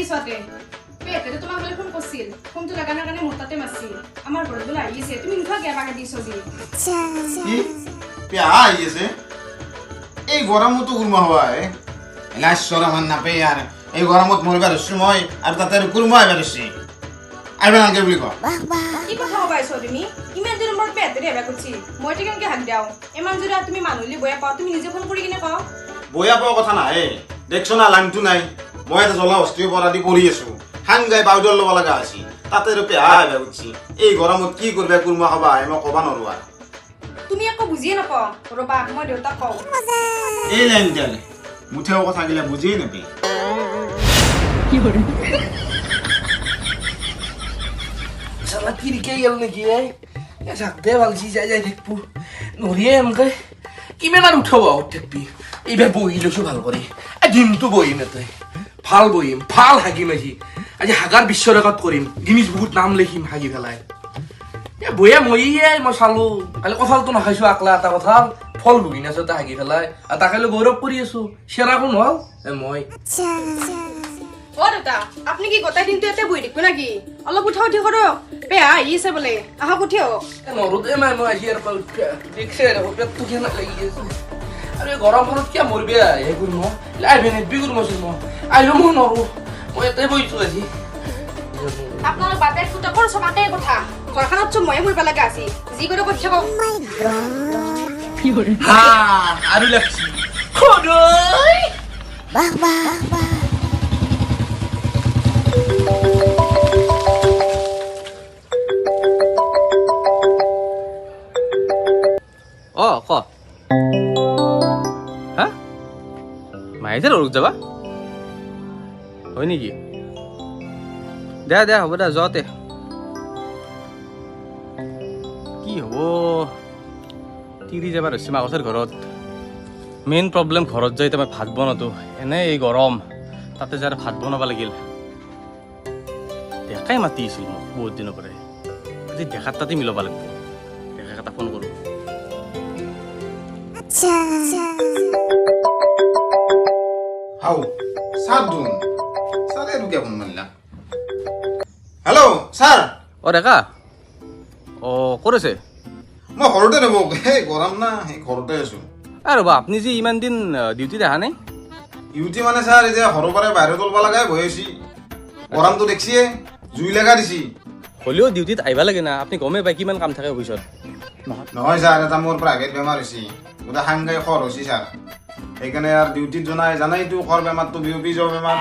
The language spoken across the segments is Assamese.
দিছোতে পেটেৰে তোমাক বোলে ফোন কৰিছিল, ফোনটো লগানোৰ কাৰণে মোৰ তাতে মাৰছিল। আমাৰ ঘৰত বোলে আহি আছে, তুমি নুঠোৱা কিয় বাগা দিছ যি? কি পেহা আহি আছে? এই গৰমতো কুৰমা হোৱা হে লাজ চৰম নাপায় আৰু। এই গৰমত মৰিব ধৰছোঁ মই আৰু তাতে আৰু কুৰমা আহিব ধৰছি। আহিব নালাগে বুলি কওঁ। কি কথা ক'বা আছ তুমি? ইমান দিনৰ মূৰত পেটেৰে আহিব খুজিছি, মই এতিয়া কেনেকৈ হাক দিওঁ? ইমান যদি তুমি মানুহ বুলি বয়া পাওঁ, তুমি নিজে ফোন কৰি কিনে কওঁ। বয়া পোৱা কথা নাহে, দেখছ না লাইনটো নাই, মই এটা জ্বলা বস্তুৰ পৰা দি পৰি আছোঁ, সাংগাই পাউডাৰ ল'ব লগা হৈছে, তাতে আৰু পেহা আহিব খুজিছি। এই গৰমত কি কৰবা কুৰমা খাবা আহে মই ক'বা নোৱাৰো আৰু। তুমি একো বুজিয়ে নাপাওঁ, ৰ'বা মই দেউতাক কওঁ। এই লাইনডাল মুঠেও কথাগিলা বুজিয়ে নাপায়। চালা তিৰিকে গেল নেকি? এই যাক দে ভাল যাই যাই থাকবো নৰিয়ে এনকে কিমান আৰু উঠাব থাকবি। এইবাৰ বহি লৈছো ভাল কৰি, দিনটো বহিম ইয়াতে, ভাল বহিম, ভাল হাগিম আজি। আজি হাগাৰ বিশ্ব ৰেকৰ্ড কৰিম, গিনিজ বুকুত নাম লিখিম হাগি পেলাই। এ বহিয়া মইয়ে মই চালো কালি কঁঠালটো নাখাইছো, আকলা এটা কঁঠাল ফল ভুগি নাছো এটা হাগি পেলাই, আৰু তাকে লৈ গৌৰৱ কৰি আছো। চেৰা কোন হ'ল এ মই। অ দেউতা, আপুনি কি গোটেই দিনটো ইয়াতে বহি থাকিব নেকি? অলপ উঠা উঠি কৰক, পেহা আহি আছে বোলে, আহক উঠি আহক। নৰো দে মাই, মই আজি আৰু দেখছে দেখোন পেটটো কেনে লাগি আছে। আৰু এই গৰমখনত কিয় মৰিবি হে গুৰম? আহিবি নিদিবি গুৰম চুৰম, আহিলেও মই নৰো, মই ইয়াতে বহিছো আজি। আপোনালোক বাপেৰ পুতেকৰ চব একেই কথা, ঘৰখনত চব ময়ে মৰিব লগা আছে, যি কৰে কৰি থাকক। হা আৰু লাগছি খদৈ। অ ক হা মায়ে যে ৰ'দ যাবা হয় নেকি? দে দে হ'ব দে, যাওঁতে কি হ'ব? তিৰি যাবা ধৰছি মাকছৰ ঘৰত। মেইন প্ৰব্লেম ঘৰত যাই মই ভাত বনাতো, এনেই এই গৰম, তাতে যাই ভাত বনাব লাগিল। ডেকাই মাতি আছিল মোক বহুত দিনৰ পৰাই, আজি ডেকাৰ তাতে মিলাব লাগিব। ডেকাক এটা ফোন কৰোঁ। হাও ছাৰ দেখোন, ছাৰে আৰু কিয় ফোন মাৰিলা? Hello' sir. অ ডেকা, অ ক'ত আছে? মই ঘৰতে ৰ'ব, সেই গৰম না, সেই ঘৰতে আছোঁ। এ ৰ'বা, আপুনি যে ইমান দিন ডিউটিত অহা নাই? ডিউটি মানে ছাৰ এতিয়া ঘৰৰ পৰাই বাহিৰত ওলাব লগাই ভয় হৈছে, গৰমটো দেখছিয়ে জুই লগা দিছি। হ'লেও ডিউটিত আহিব লাগে না, আপুনি গমেই পায় কিমান কাম থাকে অফিচত। নহয় ছাৰ, এটা মোৰ প্ৰাইভেট বেমাৰ হৈছে, গোটেই সাংগাই খৰ হৈছে ছাৰ, সেইকাৰণে আৰু ডিউটিত জনাই জানাইতো খৰ বেমাৰটো বিয়পি যোৱা বেমাৰ।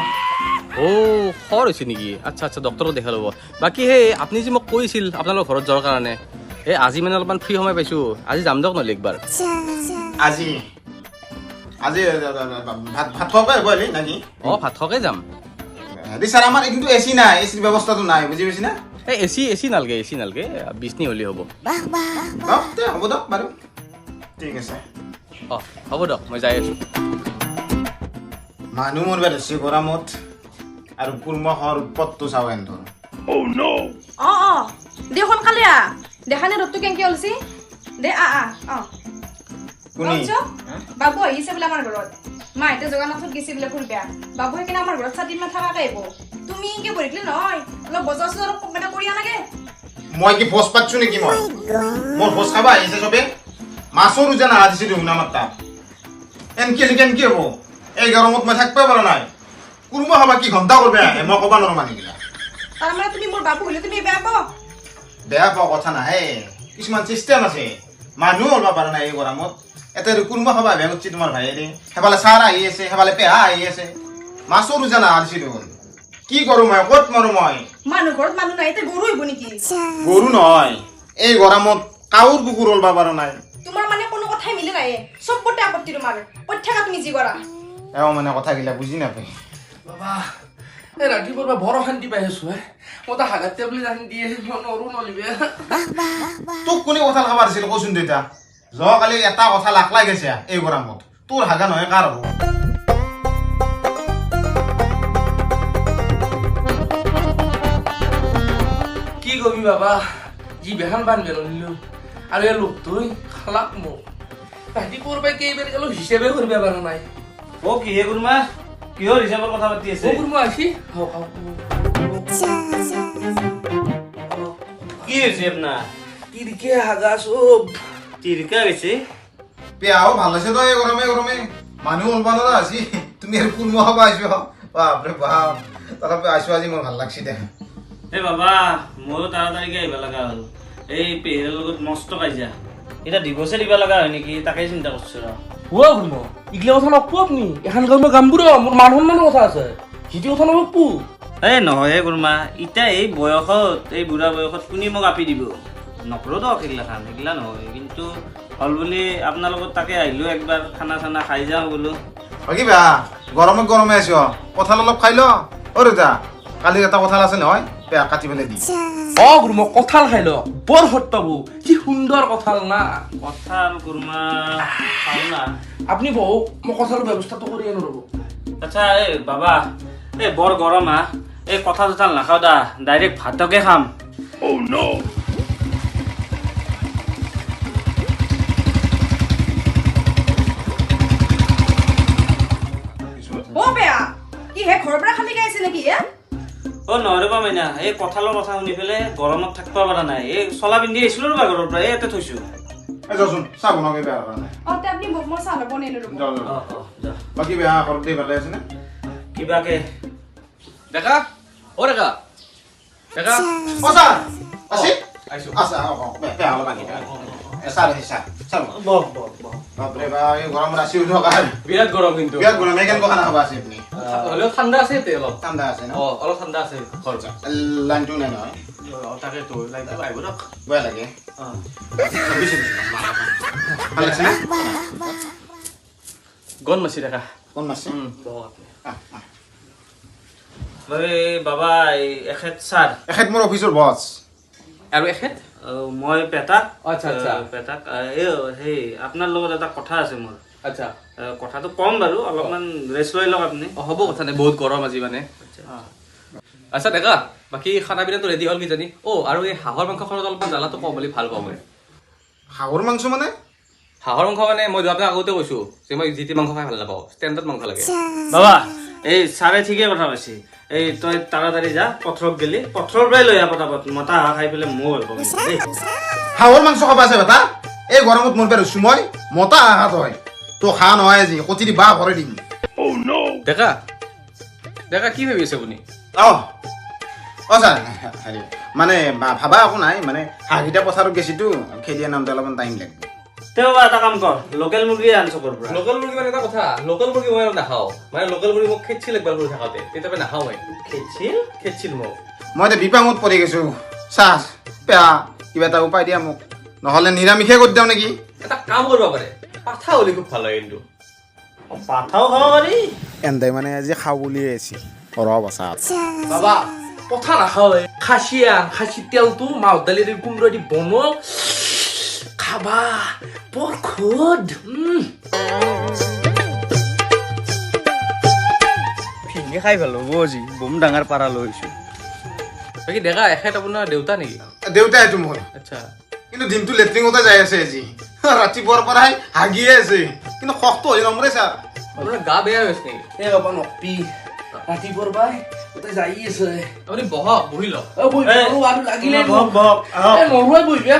অ' খৰ হৈছে নেকি? আচ্ছা আচ্ছা, ডক্টৰক দেখাই ল'ব। বাকী সেই আপুনি যে মোক কৈছিল আপোনালোকৰ ঘৰত যোৱাৰ কাৰণে, এই আজি মানে অলপমান ফ্ৰী সময় পাইছোঁ, আজি যাম দিয়ক নহ'লে একবাৰ। আজি আজি ভাত ভাত খোৱাকৈ আহিব আহিলি নেকি? অঁ ভাত খোৱাকৈ যাম। হেৰি ছাৰ, আমাৰ কিন্তু এ চি নাই, এ চিৰ ব্যৱস্থাটো নাই, বুজি পাইছি না? এই এ চি নালাগে, এ চি নালাগে, বিচনী হ'লেই হ'ব। হ'ব দিয়ক বাৰু, ঠিক আছে। অঁ হ'ব দিয়ক, মই যাই আছোঁ। মানুহ মৰিব ধৰছি গৰমত আৰু কুৰমা খোৱাৰ উৎপতটো চাওঁ এনধৰ। অ অ দে সোনকালে আহ, দেখা নাই ৰ'দটো কেনেকে ওলছি? দে আহ আহ। অ বাবু আহিছে বোলে আমাৰ ঘৰত, মা এতিয়া জগন্নাথত গৈছে বোলে ফুৰিবা, বাবু সেইকাৰণে আমাৰ ঘৰত 4 দিনমান থাকাকে আহিব। তুমি এনকে বহি থাকিলে নহয়, অলপ বজাৰ চজাৰ মানে কৰি আনাগে। মই কি ভোজ পাতছো নেকি? মই মোৰ ভোজ খাবা আহিছে চবে, মাছৰ ওজন আহা দিছে দেখোন আমাৰ তাত। এনকে হ'লে কেনকে হ'ব? এই গৰমত মই থাকিব পৰা নাই, কুৰমা খাবা কি ঘণ্টা কৰবে আহে, মই ক'বা নোৱাৰো মানুহগিলা। তাৰমানে তুমি মোৰ বাবু হ'লে তুমি বেয়া পাওঁ? বেয়া পোৱা কথা নাহে, কিছুমান চিষ্টেম আছে, মানুহ ওলাব পৰা নাই এই গৰমত। এতিয়া কুৰমা খাবা আহিব খুজিছে তোমাৰ ভাইয়েৰে, সেইফালে ছাৰ আহি আছে, সেইফালে পেহা আহি আছে, মাছৰ ওজন আহা দিছে দেখোন। কি কৰোঁ মই, ক'ত মৰো মই? মানুহ ঘৰত মানুহ নাই, এতিয়া গৰু আহিব নেকি? গৰু নহয়, এই গৰমত কাউৰ কুকুৰ ওলাব পৰা নাই। তোমাৰ মানে কোনো কথাই মিলি নাই, চবতে আপত্তি তোমাৰ, ক'ত থাকা তুমি যি কৰা। এওঁ মানে কথাগিলা বুজি নাপায়। বাবা, এই ৰাতিপুৱাৰ পৰা বৰ অশান্তি পাই আছো হে, মই তো হাগাৰ টেবলেট আনি দিয়ে, মই নৰো নলিবে। তোক কোনে কঁঠাল খাব দিছিল কচোন দেউতা? যোৱাকালি এটা কঁঠাল আকলাই গৈছে এই গৰমত, তোৰ হাগা নহয় কাৰ হ'ব? কি কবি বাবা, যি বেহান বান্ধ বেলনিলো আৰু এই লোকটোই খালাক মোক ৰাতিপুৱাৰ পৰা কেইবাৰ গ'লো হিচাপে কৰিব পৰা নাই। অ' কিহে কুৰমা? কিহৰ হিচাপৰ কথা পাতি আছে? আহিছি। কি হৈছে আপোনাৰ? তিৰকে হাগা চব তিৰকা হৈছে। পেহাও ভাল হৈছে তই গৰমে গৰমে মানুহ ওলবা নোৱাৰা হৈছে। তুমি আৰু কুৰ্মা খাব আহিছ, বাপৰে বাপ। তথাপি আহিছো আজি, মোৰ ভাল লাগছি দে। এই বাবা, ময়ো তাড়াতাড়িকে আহিব লগা হ'ল। এই পেহীৰ লগত মস্ত কাজিয়া, এতিয়া ডিভোৰ্চে দিব লগা হয় নেকি তাকেই চিন্তা কৰিছো ৰ। অ' গুৰুম, এইগিলা কথা নকবো আপুনি। এখন গাঁৱৰ মই গামবুঢ়া, মোৰ মান সন্মানৰ কথা আছে, সিটো কথা নকবো। এই নহয় হে গুৰুমা, এতিয়া এই বয়সত, এই বুঢ়া বয়সত কোনে মোক আপি দিব? নকৰোঁ দিয়ক সেইগিলাখান, সেইগিলা নহয়। কিন্তু হ'ল বুলি আপোনাৰ লগত তাকে আহিলোঁ, একবাৰ খানা চানা খাই যাওঁ বোলো। বাকী বেয়া গৰমত গৰমে আছো, কঁঠাল অলপ খাই ল। অ' দেউতা, কালি এটা কঁঠাল আছে নহয়, বেয়া কাটি পেলাই দি। অ' গুৰুম, কঁঠাল খাই ল, বৰ সোৱাদ পাব। কি সুন্দৰ কঁঠাল না। কঁঠাল গুৰুমা খাওঁ না। আপুনি বহক, মই কঁঠালৰ ব্যৱস্থাটো কৰি আনো ৰ'ব। আচ্ছা এই বাবা, এই বৰ গৰম হা, এই কঁঠাল চঠাল নাখাওঁ দা, ডাইৰেক্ট ভাতকে খাম। অ বেয়া, কি হে ঘৰৰ পৰা খালী গাইছে নেকি হে? অ নহয় ৰ'বা মাইনা, এই কঁঠালৰ কথা শুনি পেলাই গৰমত থাকিব পৰা নাই। এই চলা পিন্ধি আহিছিলোঁ ৰ'বা ঘৰৰ পৰা, এই ইয়াতে থৈছোঁ। এই যাচোন, চাহ বনাওঁগে বেয়া কাৰণে। অ তে আপুনি মোক, মই চাহ বনাই আনো ৰ'ব। যাওঁ যাওঁ। অ অ যা। বাকী বেয়া ঘৰত দেই ভালে আছেনে? কিবাকে। ডেকা, অ ডেকা, ডেকা। অ ছাৰ, আছে? আহিছো। আচ্ছা, অ অ, বেয়া অলপ আনি ছাৰ, আহিছে ছাৰ, ছাৰ। বহ বহ বহ। বাপৰে বাপ, এই গৰমত আছি উঠক আৰু। বিৰাট গৰম কিন্তু। বিৰাট গৰম, এই কেনেকুৱা খানা খাব আছে আপুনি? হ'লেও ঠাণ্ডা আছে ইয়াতে অলপ। ঠাণ্ডা আছে ন? অ অলপ ঠাণ্ডা আছে ঘৰত। লাইনটো নাই নহয়। অ তাকেতো, লাইনটো আহিব দিয়ক। বেয়া লাগে। অ ভাল লাগছে না? গন মাছি ডেকা। কোন মারছে? বহক আপুনি। এই বাবা, এই এখেত ছাৰ। এখেত মোৰ অফিচৰ বছ। আৰু এখেত? মই পেটাক। আচ্ছা, আচ্ছা। পেটাক। এই সেই আপোনাৰ লগত এটা কথা আছে মোৰ। আচ্ছা। কথাটো কম বাৰু, অলপমান ৰেষ্ট লৈ লওক আপুনি। অ হ'ব, কথা নাই, বহুত গৰম আজি মানে। আচ্ছা ডেকা, বাকী খানা পিনাটো ৰেডি হ'ল কিজানি? অ আৰু এই হাঁহৰ মাংসখনত অলপমান জ্বালাটো কম বুলি ভাল পাওঁ মই। হাঁহৰ মাংস মানে? হাঁহৰ মাংস মানে মই আপোনাক আগতে কৈছো যে মই যি টি মাংস খাই ভাল নাপাওঁ, ষ্টেণ্ডাৰ্ড মাংস লাগে। বাবা, এই ছাৰে ঠিকে কথা কৈছে। এই তই তাড়াতাড়ি যা, পথৰত গেলি পথৰৰ পৰাই লৈ আহ পটাপট। মতা হাঁহ খাই পেলাই ময়ো ভাল পাওঁ দেই। হাঁহৰ মাংস খাব আছে বেটা? এই গৰমত মোৰ পেট হৈছো মই, মতা হাঁহ তই তো হাঁহ নহয়, আজি কটি দি বাঁহ ভৰাই দিম। ডেকা, ডেকা, কি ভাবি আছে আপুনি? অ অ ছাৰ, হেৰি মানে ভাবা একো নাই, মানে হাঁহকেইটা পথাৰত গেছিতো, খেদি আনাওঁতে অলপমান টাইম লাগিব। তে বাবা এটা কাম কৰ, লোকেল মুৰ্গী আন চকৰ পৰা। লোকেল মুৰ্গী মানে এটা কথা, লোকেল মুৰ্গী মই নাখাওঁ। মানে লোকেল মুৰ্গী মোক খেদছিল একবাৰ সৰু থাকোঁতে, তেতিয়া পৰা নাখাওঁ মই। খেদছিল? খেদছিল মোক। মই এতিয়া বিপাঙত পৰি গৈছো ছাৰ, বেয়া কিবা এটা উপায় দিয়া মোক, নহ'লে নিৰামিষে কৰি দিওঁ নেকি? এটা কাম কৰিব পাৰে, পাঠা হ'লে খুব ভাল হয় কিন্তু। অ, পাঠাও খাব পাৰি। এন্দাই মানে আজি খাওঁ বুলিয়ে আছে ৰ বাচা। বাবা, পঠা নাখাওঁ, খাচী আন, খাচী তেলটো মাহৰ দালি দি কোমোৰা দি বনাওক, খাবা বৰ সোৱাদ। ভিঙি খাই ভাল হ'ব আজি, বম ডাঙৰ পাৰা লৈ আহিছো। বাকী ডেকা, এখেত আপোনাৰ দেউতা নেকি? দেউতা এইটো মোৰ। আচ্ছা। কিন্তু দিনটো লেট্ৰিনতে যাই আছে আজি, ৰাতিপুৱাৰ পৰাই হাগিয়ে আছে, কিন্তু খকটো হৈ নমৰে ছাৰ। আপোনাৰ গা বেয়া হৈছে নেকি? এই বাবা নকবি, ৰাতিপুৱাৰ পৰাই তাতে যাই আছে। আপুনি বহক, বহি লওক। অ, বহিব এই, নোৱাৰো আৰু লাগিলে বহক, বহক, আহক। এই নৰুৱাই বহিবা।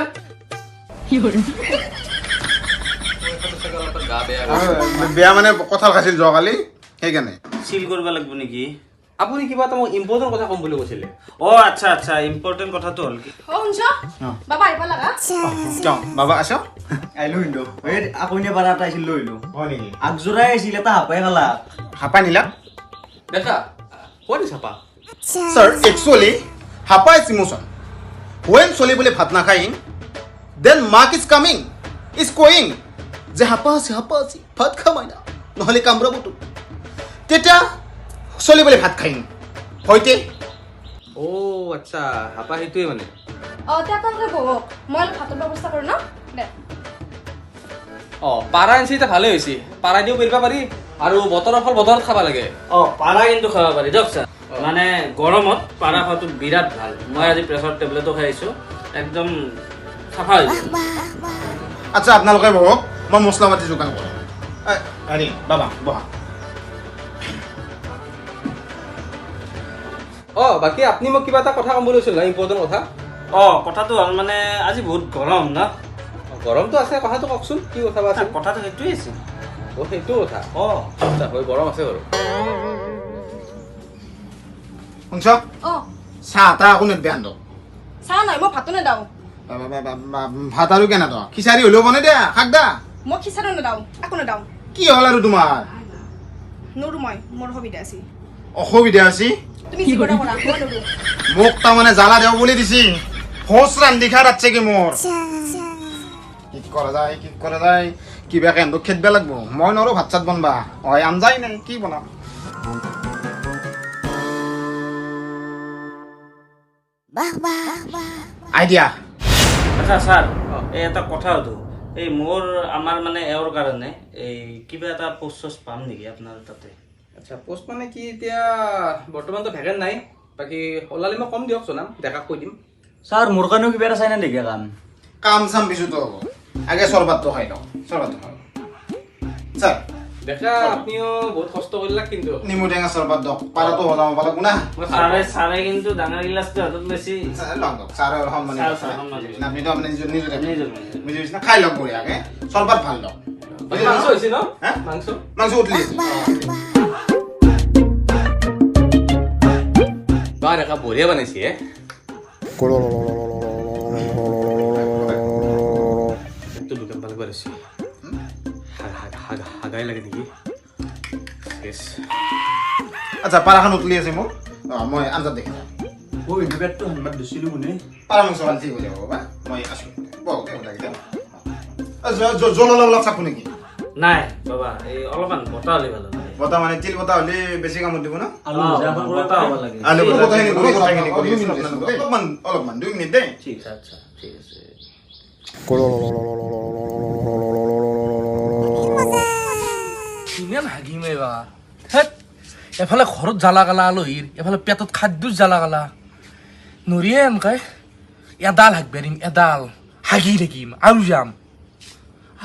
গা বেয়া হৈছে। বেয়া মানে কঁঠাল খাইছিল যোৱাকালি, সেইকাৰণে। চিল কৰিব লাগিব নেকি? আপুনি কিবা এটা মোক ইম্পৰ্টেণ্ট কথা ক'ম বুলি কৈছিলে। অ আচ্ছা আচ্ছা, ইম্পৰ্টেণ্ট কথাটো হ'ল কি? অ শুনছ বাবা, আহিব লাগা। যাওঁ বাবা, আছ? আহিলো কিন্তু এই আকৈনে পাৰা এটা আহিছিল, লৈ আহিলো। হয় নেকি? আগযোৰাই আহিছিল, এটা হাপাই খালা। হাপাই নিলা? ডেকা, what is Hapa? Sir, actually Hapa is emotion. When চলি বোলে ভাত নাখাই, then মাক is coming, is going যে হাপা আছে, হাপা আছে, ভাত খা মাইনা, নহ'লে কামৰাব তোক। তেতিয়া চলি বোলে ভাত খাইম হয়তে। অ আচ্ছা, হাপা সেইটোৱে মানে। অ তে আপোনালোকে বহক, মই অলপ ভাতৰ ব্যৱস্থা কৰোঁ ন দে। অ পাৰা আনিছে এতিয়া ভালেই হৈছে, পাৰা দিও পাৰিব পাৰি, আৰু বতৰৰ ফল বতৰত খাব লাগে। অ পাৰা কিন্তু খাব পাৰি দিয়ক ছাৰ, মানে গৰমত পাৰা খোৱাটো বিৰাট ভাল। মই আজি প্ৰেছাৰ টেবলেটো খাই আহিছোঁ, একদম চাফা হৈ যায়। আচ্ছা আপোনালোকে বহক, মই মছলা পাতি যোগান কৰোঁ। হেৰি বাবা বহা। অঁ, বাকী আপুনি মোক কিবা এটা কথা ক'ম বুলি কৈছিল নহয়, ইম্পৰ্টেণ্ট কথা। অঁ, কথাটো হ'ল মানে আজি বহুত গৰম ন? গৰমটো আছে, কথাটো কওকচোন, কি কথা বা আছিল? কথাটো সেইটোৱে আছিল। অ, সেইটো কথা। অঁ। আচ্ছা, হয়, গৰম আছে বাৰু। শুনছ? অঁ। চাহ তাহ একো নিদিয়া। চাহ নহয়, মই ভাতো নেদাওঁ। ভাত আৰু কেনে তই খিচাৰি হ'লেও বনাই দিয়া, শাক দা। মই খিচাৰো নেদাওঁ, একো নেদাওঁ। কি হ'ল আৰু তোমাৰ? নৰো মই, মোৰ অসুবিধা আছে। অসুবিধা আছে? তুমি যি কৰা কৰা, মই নৰো। মোক তাৰমানে জ্বালা দেও বুলি দিছি, ভোজ ৰান্ধি খা ৰাখছে কি মোৰ। কি কৰা যায়, কি কৰা যায়, কিবা কেন্দক খেদবা লাগব। মই নৰো ভাত চাত বনবা, হয় আঞ্জাই নাই, কি বনাম? আইডিয়া। আচ্ছা ছাৰ, এই এটা কথা সুধো। এই মোৰ আমাৰ মানে এওঁৰ কাৰণে এই কিবা এটা পোষ্ট চোষ্ট পাম নেকি আপোনাৰ তাতে? আচ্ছা, পোষ্ট মানে কি, এতিয়া বৰ্তমানতো ভেকেণ্ট নাই, বাকী ওলালে মই কম দিয়ক, জনাম, ডেকাক কৈ দিম। ছাৰ, মোৰ কাৰণেও কিবা এটা চাই নাই নেকি কাম? কাম চাম পিছতো হ'ব, আগে চৰবতটো খাই লওঁ, চৰবতটো খাওঁ। ছাৰ। ডেকা, আপুনিও বহুত কষ্ট কৰিলাক কিন্তু। নেমু টেঙা চৰবত দিয়ক, পাৰাটো হজম হ'ব লাগিব না। মই ছাৰে ছাৰে কিন্তু ডাঙৰ গিলাচটো হাতত লৈছি। লওক লওক, ছাৰৰ সন্মানে। Sir, sir, সন্মানে। আপুনিতো আপুনি নিজৰ নিজৰ নিজৰ। বুজি পাইছে না? খাই লওক বঢ়িয়াকে, চৰবত ভাল লওক। বাকী মাংস হৈছে ন? হা? মাংস? মাংস উতলি আছে। বা ডেকা, বঢ়িয়া বনাইছে হে। পেটটো দোকান পালে পাৰিছে, হাগাই লাগে নেকি? চেচ। আচ্ছা, পাৰাখন উতলি আছে মোৰ। অঁ, মই আঞ্জাত দেখি যাম। অ ভিন্দু, পেটটো হানবাত ধৰিছিলো কোনে? পাৰা মাংস ভাল ঠিক হৈ যাব বাবা, মই আছোঁ। বহক দেউতাকেইটা। জল অলপ অলপ চাকো নেকি? নাই বাবা, এই অলপমান বতাহ হ'লে ভাল হ'ব। বতাহ মানে তিল বতাহ হ'লে বেছি কামত দিব না? আলু ভজা এখন কৰিব বতাহ হ'ব লাগে। আলু কথাখিনি কৰি, কথাখিনি কৰি আছোঁ আপোনালোকে। অলপমান অলপমান 2 মিনিট দেই। ঠিক, আচ্ছা, ঠিক আছে। কিমান হাগিম এইবাৰ হেত। এফালে ঘৰত জ্বালা গালা আলহীৰ, এফালে পেটত খাদ্যৰ জ্বালা গালা, নৰিয়ে এনকাই। এডাল হাগবা দিম, এডাল হাগি থাকিম আৰু যাম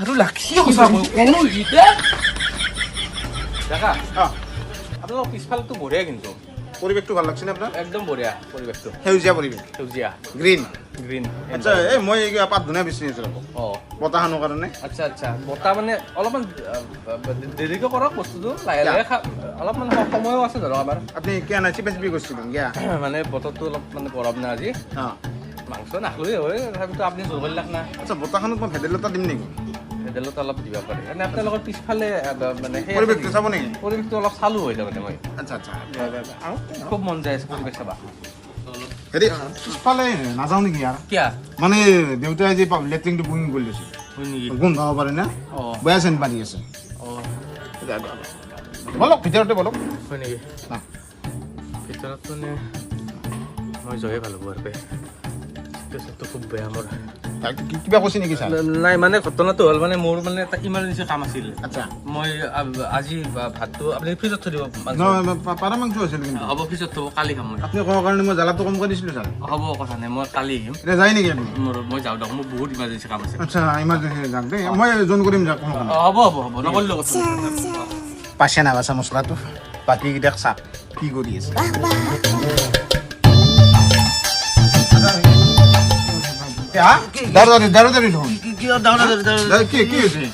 আৰু লাগছি সঁচাকৈ কোনো এতিয়া। ডেকা। অঁ। আপোনালোকৰ পিছফালটো বঢ়িয়া কিন্তু। পৰিৱেশটো ভাল লাগছে নে আপোনাৰ? একদম বঢ়িয়া পৰিৱেশটো। সেউজীয়া পৰিৱেশ। সেউজীয়া। গ্ৰীণ। গ্ৰীণ। আচ্ছা, এই মই এই পাত ধুনীয়া বিচাৰি আছোঁ ৰ'ব, অঁ। বতাহখনৰ কাৰণে। আচ্ছা আচ্ছা, বতাহ মানে অলপমান দেৰিকৈ কৰক বস্তুটো, লাহে লাহে খা, অলপমান সময়ো আছে ধৰক আমাৰ। আপুনি কিয় নাই চিপা চিপি কৰিছিল কিয়? মানে বতৰটো অলপ মানে গৰম না আজি। মাংস নাখালোৱে হয়, তথাপিতো আপুনি জোৰ কৰিলাক না। আচ্ছা, বতাহখনত মই ভেদাইলতা দিম নেকি? ভেদাইলতা অলপ দিব পাৰে। এনে আপোনালোকৰ পিছফালে মানে সেই আছে পৰিৱেশটো নেকি? চাব নেকি? পৰিৱেশটো অলপ চালো হৈ তাৰমানে মই। আচ্ছা আচ্ছা, খুব মন যায় আছে পৰিৱেশ চাবা। হেৰি, পিছফালে নাযাওঁ নেকি আৰু? কিয়া? মানে দেউতাই যে লেট্ৰিনটো বুকিং কৰি লৈছে। হয় নেকি? গোন্ধ হ'ব পাৰে না। বেয়া চেন পানী আছে। বলক, ভিতৰতে বলক। হয় নেকি? না। ভিতৰত মানে মই জয়ে ভাল হ'ব আৰু পেটটো খুব বেয়া মোৰ। কিবা কৈছে নেকি ছাৰ? নাই, মানে ঘটনাটো হ'ল মানে মোৰ মানে এটা ইমাৰ্জেঞ্চি কাম আছিল। মই আজি ভাতটো আপুনি ফ্ৰিজত থৈ দিব, মাংস। নহয়, পাৰ মাংস আছিল কিন্তু। হ'ব, ফ্ৰিজত থ'ব, কালি খাম মই। আপুনি কোৱাৰ কাৰণে মই জ্বালাটো কমকৈ দিছিলোঁ ছাৰ। হ'ব, কথা নাই, মই কালি আহিম। এতিয়া যায় নেকি আপুনি? মোৰ মই যাওঁ দিয়ক, মোৰ বহুত ইমাৰ্জেঞ্চি কাম আছে। আচ্ছা, ইমাৰ্জেঞ্চি যাওক দেই, মই জইন কৰিম যাওক কোনো কাম। অঁ, হ'ব হ'ব হ'ব, নকৰিলেও কথা নাই। পাছে নাবাচা মছলাটো, বাকীকেইটাক চাওক কি কৰি আছে। দাৰু দাৰু দাৰু দাৰু দেখোন। কি কি হৈছে?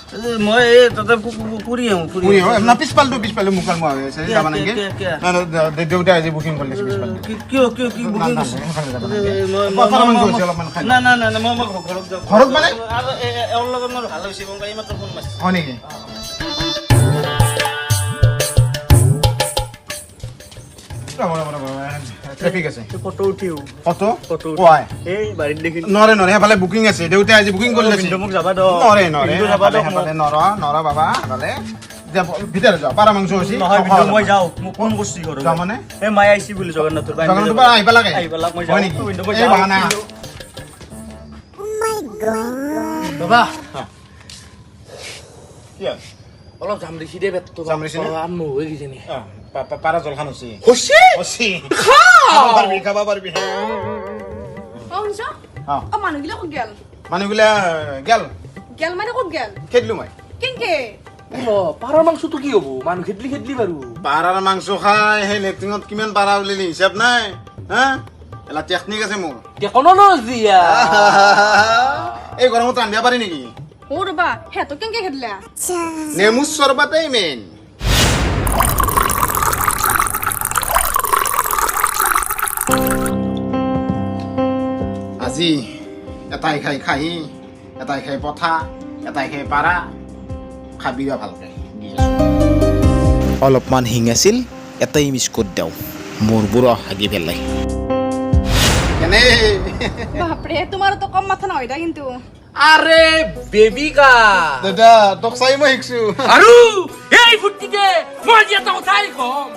মই এই তাতে ফুৰি আহোঁ, ফুৰি। পুৰি হয় না? পিছফালটো, পিছফালে মোকালমোৱা হৈ আছে, যাবা নেকি? দেউতাই আজি বুকিং কৰি লৈছে পিছফালটো। কিয় কিয় কি বুকিং? না, না, সেইফালে যাবা নালাগে। পাৰ মাংস হৈছে, অলপমান খাই লওক। না না না না, মই ঘৰত যাওঁ। ঘৰত মানে? আৰু এওঁৰ লগত মোৰ ভাল হৈছে, গম পাই এইমাত্ৰ ফোন মাৰিছে। হয় নেকি? ৰ'ব ৰ'ব ৰ'ব, ট্ৰেফিক আছে। ফটো উঠিও। ফটো? ফটো। কোৱাই। এই বাৰীত দেখি। নৰে নৰে, সেইফালে বুকিং আছে, দেউতাই আজি বুকিং কৰি লৈছে। ভিন্দু, মোক যাবা দক। নৰে নৰে। ভিন্দু, যাবা দক। সেইফালে নৰ নৰ বাবা, সেইফালে যাব, ভিতৰত যাওঁ, পাৰ মাংস হৈছে। নহয় ভিন্দু, মই যাওঁ, মোক ফোন কৰছি ঘৰত। যাওঁ মানে? এই মায়ে আহিছি বুলি জগন্নাথৰ পৰা। জগন্নাথৰ পৰা আহিব লাগে। আহিব লাগে, মই যাওঁ। হয় নেকি? ভিন্দু, মই এই যাওঁ। বাহানা। ভিন্দু। বাবা। কি হ'ল? অলপ জামৰিছি দে পেটটো। জামৰিছি নে? আম হৈ কিজানি। অঁ, পাৰা জলখান হৈছে। হৈছে? হৈছে। খাব পাৰিবি, খাব পাৰিবি। অ, শুনছ? অঁ। অ, মানুহগিলা ক'ত গেল? মানুহগিলা গেল। গেল মানে ক'ত গেল? খেদিলো মই। কেনকে? অ, পাৰৰ মাংসটো কি হ'ব? মানুহ খেদলি খেদলি বাৰু। পাৰাৰ মাংস খাই সেই লেট্ৰিনত কিমান পাৰা উলিলি হিচাপ নাই। হা, এলা টেকনিক আছে মোৰ। টেকনলজি। এই গৰমত ৰান্ধিব পাৰি নেকি? অ ৰ'বা, সিহঁতক কেনেকে খেদিলা? নেমু চৰবতেই মেইন। আজি এটাই খাই খাহী, এটাই খাই পঠা, এটাই খাই পাৰা। খাবি ৰ ভালকে, দি আছোঁ। অলপমান শিং আছিল, এটাই মিছ কৰি দিওঁ, মোৰবোৰো হাগি পেলাই কেনে। বাপৰে, তোমাৰতো কম মাথা নহয় দা কিন্তু। আৰে বেবিকা। দাদা, তোক চাই মই শিকছো। আৰু এই ফুৰ্তিতে মই আজি এটা কথাই কম।